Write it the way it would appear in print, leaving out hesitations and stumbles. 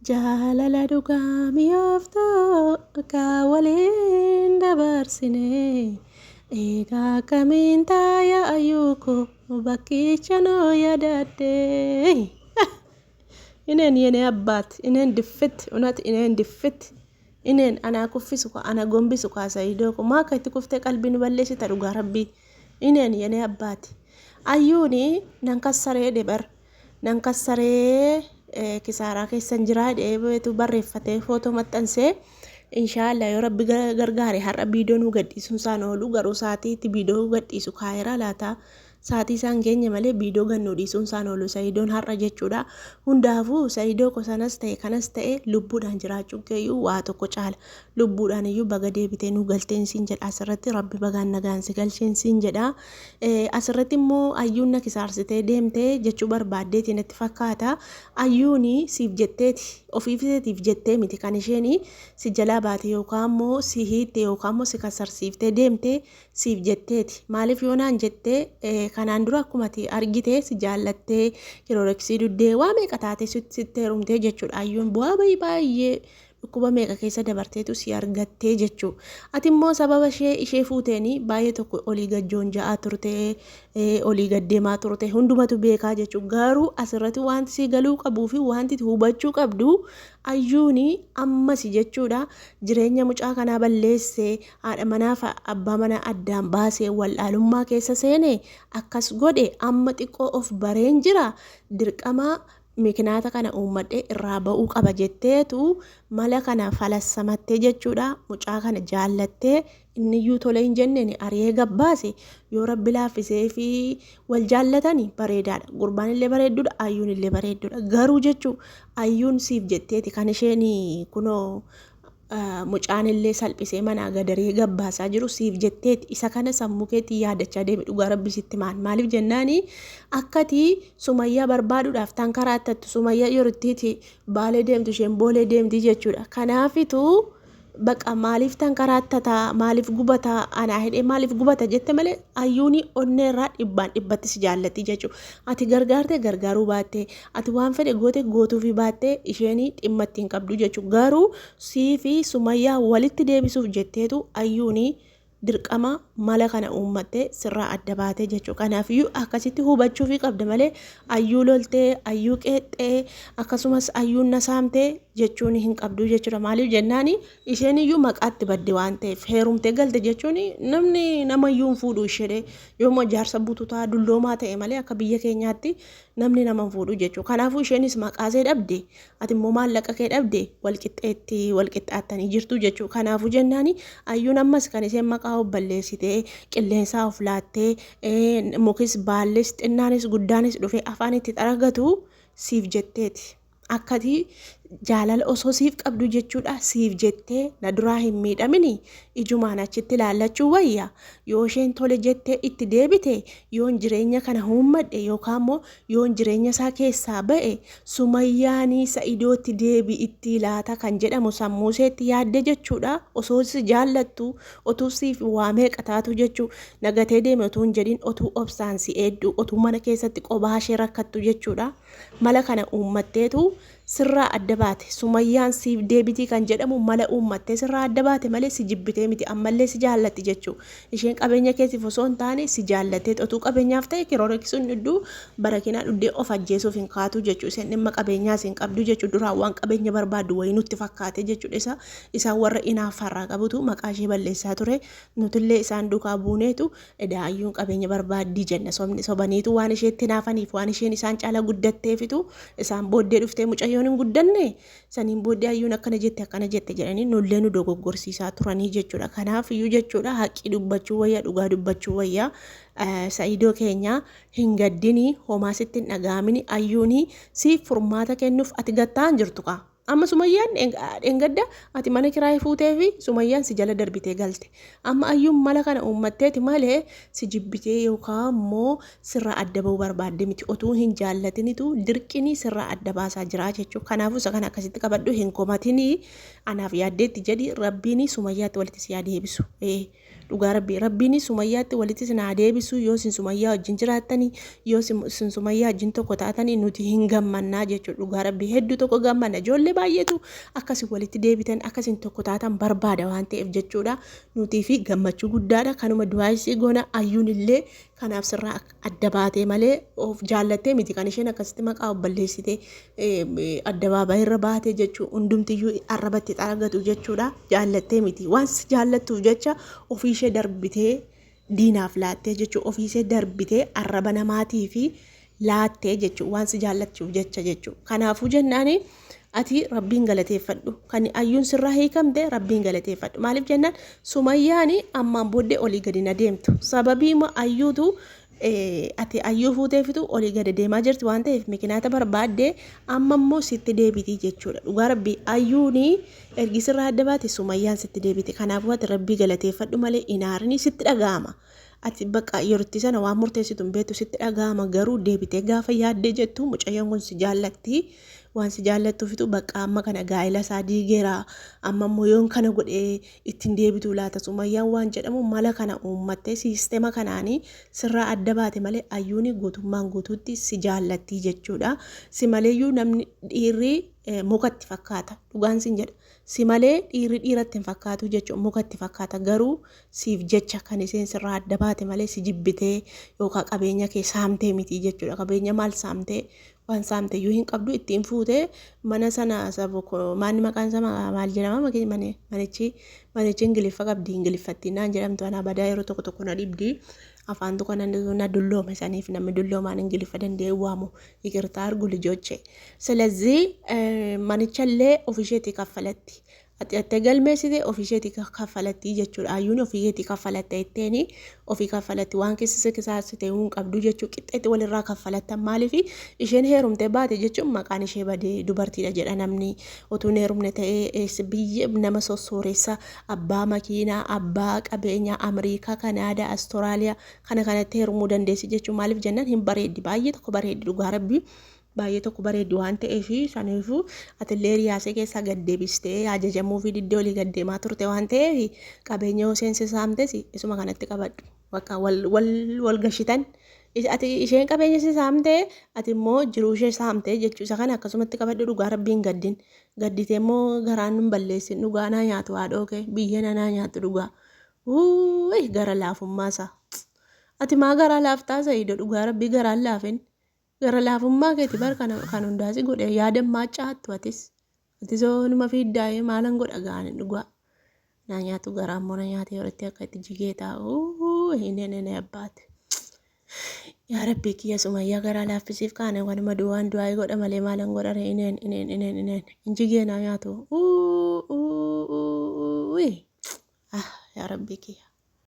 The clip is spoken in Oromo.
Jaalala dhugaa mi'ooftuu ka waliin dabarsine. Egaa akkamiin taaya ayyuu koo bakkicha noo yaadadhe. Ineen የኔ አባት ineen diffit እውነት ineen diffit ineen anaa kuffisu ka ana gombisu kaa Saidoo ko maa akka itti kuftee qalbii nu balleessita dhugaa rabbii ineen የኔ አባት ayyuuni nan kassaree dhebar nan kassaree kisaaraa keessan jiraa dheebeetu barreeffatee footoo maxxansee inshaallah yoo rabbi gargaare har'a biidoo nu gadhiisuun isaan oolu garuu sa'aatii itti biidoo gadhiisu kaayera laata sa'aatii isaan geenye malee biidoo gannuu dhiisuun isaan oolu Sa'idoon har'a jechuudha. Hundaafuu Sa'idoo ko sanas ta'e kanas ta'e lubbuudhaan jiraachuun keeyyuu waa tokko caala. Lubbuudhaan iyyuu baga deebitee nu galteen siin jedha asirratti rabbi bagaan nagaan si galcheen siin jedha. Asirratti immoo ayyuun na kisaarsitee deemtee jechuu barbaaddeeti natti fakkaata. Ayyuuni siif jetteeti ofiif jettee miti kan isheen si jalaa baate yookaan immoo si hiitte yookaan immoo si kasarsiiftee deemte siif jetteeti. Maaliif yoo naan jettee kanaan dura akkuma ati argite si jaallattee kilooreksii duddee waa meeqa taatee sitti heerumtee jechuudha. Ayyuun bu'aa bayii baay'ee dhukkuba meeqa keessa dabarteetu si argattee jechuu. Ati immoo sababa ishee ishee fuuteeni baay'ee tokko olii gad joonja'aa turte, olii gad deemaa turte hundumatu beekaa jechuu. Garuu asirratti wanti si galuu qabuu fi wanti hubachuu qabdu ayyuuni ammasi jechuudha jireenya mucaa kanaa balleesse haadha manaaf abbaa manaa addaan baasee wallaalummaa keessa seene akkas godhe amma xiqqoo of bareen jira dirqama mikinaata kana uummadhee irraa ba'uu qaba jetteetu mala kana falassamattee jechuudha mucaa kana jaallattee inniyyuu tole hin jenneen ari'ee gabbaase yoo rabbi laaffisee fi wal jaallatani bareedaadha gurbaan illee bareedduudha ayyuun illee bareedduudha garuu jechuu ayyuun siif jetteeti kan isheen kunoo mucaan illee salphisee manaa gadaree gabbaasaa jiru siif jetteeti isa kana sammuu keetti yaadachaa deemi dhugaa rabbi sitti maan maaliif jennaani akkati sumayyaa barbaaduudhaaf tan karaattattu sumayyaa yerottiiti baalee deemtu isheen boolee deemti jechuudha kanaafitu baqa maaliif tan karaattata maaliif gubata anaa hidhee maaliif gubata jette malee ayyuuni onnee irraa dhibbaan dhibbatti si jaallatti jechuudha ati gargaarte gargaaruu baatte ati waan fedhe goote gootuufi baatte isheen dhimma ittiin qabdu jechuudha garuu sii fi sumayyaa walitti deebisuuf jetteetu ayyuuni dirqama mala kana uummattee sirraa adda baatee jechuudha. Kanaafiyyuu akkasitti hubachuufii qabda malee ayyuu loltee, ayyuu qeexxee, akkasumas ayyuun na saamtee jechuun hin qabdu jechuudha. Maaliif jennaani isheen iyyuu maqaatti badde waan ta'eef heerumtee galte jechuun namni namayyuu hin fuudhu ishee yooma jaarsa bututaa dulloomaa ta'e malee akka biyya keenyaatti namni nama hin fuudhu jechuudha. Kanaafuu isheenis maqaasee dhabde ati immoo maallaqa kee dhabde wal qixxeetti wal qixxaattanii jirtu jechuudha. Kanaafuu jennaani ayyuun ammas kan isheen maqaa of balleessitee qilleensaa of laattee mukis baallis xinnaanis guddaanis dhufee afaan itti xaragatu siif jetteeti. Akkati jaalala osoo siif qabdu jechuudha siif jettee na duraa hin miidhamini ijumaan achitti ilaallachuu wayya yoo isheen tole jettee itti deebite yoon jireenya kana uummadhe yookaan immoo yoon jireenya isaa keessaa ba'e sumayyaanii sa'idootti deebi itti laata kan jedhamu sammuu isheetti yaadde jechuudha osoo si jaallattu otuu siif waa meeqa taatu jechuu nagatee deeme otuu hin jedhin otuu obsaan si eeddu otuu mana keessatti qobaa ishee rakkattu jechuudha. Mala kana uummatteetu sirraa adda baate. Sumayyaan siif deebitii kan jedhamu mala uummattee sirraa adda baate malee si jibbitee miti ammallee si jaallatti jechuu. Isheen qabeenya keetiif osoo hin taane si jaallattee otuu qabeenyaaf ta'e kirooreksii dhudduu barakinaa dhuddee of ajjeesuuf hin kaatu jechuu. Isheen dhimma qabeenyaas hin qabdu jechuu duraan waan qabeenya barbaaddu wayii nutti fakkaate jechuudha. Isa isaan warra inaaffaarraa qabutu maqaa ishee balleessaa ture. Nutillee isaan duukaa buuneetu Edaa ayyuun qabeenya barbaaddii jenna sobni sobaniitu waan isheetti hinaafaniif waan isheen isaan caala guddatteefitu isaan booddee dhuftee mucayyoon hin guddanne saniin booddee ayyuun akkana jette akkana jette jedhanii nullee nu dogoggorsiisaa turanii jechuudha. Kanaaf iyyuu jechuudha haqii dubbachuu wayya dhugaa dubbachuu wayya Sa'idoo keenya hin gaddini homaa sitti hin dhaga'amini ayyuuni siif furmaata kennuuf ati gattaa hin jirtu kaa. Amma sumayyaan dheengadda ati mana kiraayii fuutee fi sumayyaan si jala darbitee galte. Amma ayyuun mala kana uummatteeti malee si jibbitee yookaan immoo sirraa adda ba'uu barbaadde miti. Otuu hin jaallatinitu dirqinii sirraa adda baasaa jira jechuudha. Kanaafuu isa kana akkasitti qabadhu hin komatinii anaaf yaaddeetti jedhi rabbiin sumayyaatti walitti si haa deebisu. Dhugaa rabbii rabbiin sumayyaatti walitti isin haa deebisuu yoo isin sumayyaa wajjin jiraattanii yoo isin sumayyaa wajjin tokko taatanii nuti hin gammannaa jechuudha dhugaa rabbii hedduu tokko gammanna ijoollee baay'eetu akkasii walitti deebitan, akkasiin tokko taatan barbaada waan ta'eef jechuudha. Nutii fi gammachuu guddaadha. Kanuma du'aayisii goona. Ayyuun illee kanaaf sirraa adda baatee malee of jaallattee miti kan isheen akkasitti maqaa of balleessitee addabaabaayii irra baatee jechuu, hundumtiyyuu arrabatti xaragatu jechuudha. Jaallattee miti. Waan si jaallattuuf jecha ofii ishee darbitee diinaaf laattee jechuu, ofii ishee darbitee arraba namaatii fi laattee jechuu, waan si jaallachuuf jecha jechuu. Kanaafuu jennaani ati Rabbiin galateeffadhu. Kan ayyuun sirraa hiikamte Rabbiin galateeffadhu. Maaliif jennaan, Sumayyaani ammaan booddee olii gadi na deemtu. Sababiima ayyuutu ati ayyuu fuuteefitu olii gadi deemaa jirti waan ta'eef mikinaata barbaaddee amma immoo sitti deebitii jechuudha. Dhugaa Rabbii, ayyuuni ergi sirraa adda baate Sumayyaan sitti deebite. Kanaafuu ati Rabbii galateeffadhu malee inaarini sitti dhaga'ama. Ati bakka yerootti sana waan murteessitu hin beektu, sitti dhaga'ama. Garuu deebitee gaafa yaaddee jettu mucayyoon kun si jaallatti. Waan si jaallattuufitu bakka amma kana gaa'ela isaa diigeera. Amma immoo yoon kana godhee ittiin deebituu laata Sumayyaan waan jedhamu mala kana uummattee siistema kanaanii sirraa adda baate malee ayyuuni guutummaan guutuutti si jaallattii jechuudha. Si maleeyyuu namni dhiirri mukatti fakkaata. Dhugaan sin jedha. Si malee dhiirri dhiiratti hin fakkaatu jechuudha. Mukatti fakkaata, garuu siif jecha kan isheen sirraa adda baate malee si jibbitee yookaan qabeenya kee saamtee miti jechuudha. Qabeenya maal saamtee? Waan saamte iyyuu hin qabdu. Ittiin fuutee mana sana maanni maqaan isaa maal jedhama? Manichi Ingiliffa qabdi, Ingiliffattiin naan jedhamtu. Anaa badaa yeroo tokko tokko na dhibdi. Afaantu kana na dulloome saniif namni dulloomaan Ingiliffa danda'ee waamu ይቅርታ አርጉ ልጆቼ። ስለዚህ manichallee ofisheetii kaffalatti. Ati atte galmeessite ofisheetii kaffalatti jechuudha. Ayyuun ofiisheetii kaffalatte jetteeni ofii kaffalatti, waan keessa kisaasite hin qabdu jechuudha. Qixxeetti walirraa kaffalattan. Maaliif isheen heerumtee baate jechuun maqaan ishee badee dubartiidha jedha namni. Utuu hin heerumne ta'ee biyya nama sossooreessa, abbaa makiinaa, abbaa qabeenyaa Amriikaa, Kanaadaa, Asturaaliyaa kana kanatti heerumuu dandeessi jechuudha. Maaliif jennaan, hin bareeddi, baay'ee tokko bareeddi, dhugaa Rabbii baay'ee tokko bareeddi waan ta'eef. Saniifuu atillee riyaasee keessaa gad deebistee ajajamuu fi diddee olii gad deemaa turte waan ta'eef qabeenya yoo seensi saamtes isuma kanatti qabadhu. Bakka wal wal wal gashitan. Ati isheen qabeenya si saamte, ati immoo jiruu ishee saamte jechuu. Isa kana akkasumatti qabadhu. Dhugaa Rabbiin gaddin. Gadditee immoo garaan nun balleessin. Dhugaa naa nyaatu haadhoo kee, biyya naa nyaatu dhugaa. Uuyi, gara laafummaa isaa. Ati maa garaa laaftaa, Sa'ido? Dhugaa Rabbii garaan laafin. Gara laafummaa keeti bar kan hundaa si godhe. Yaada maaccaattu atis. Atis numa fiiddaa'ee maalan godha gaani dhugaa. Naa nyaatu garaa immoo na nyaate yeroo itti akka itti jigee taa'u hin hin abbaate. Yaa Rabbii kiyya, Sumayyaa garaa laaffisiif kaane. Wanuma duwwaan du'aa godha malee maalan godha ree? Ineen ineen ineen ineen hin jigee naa nyaatu. Ah, yaa Rabbii kiyya.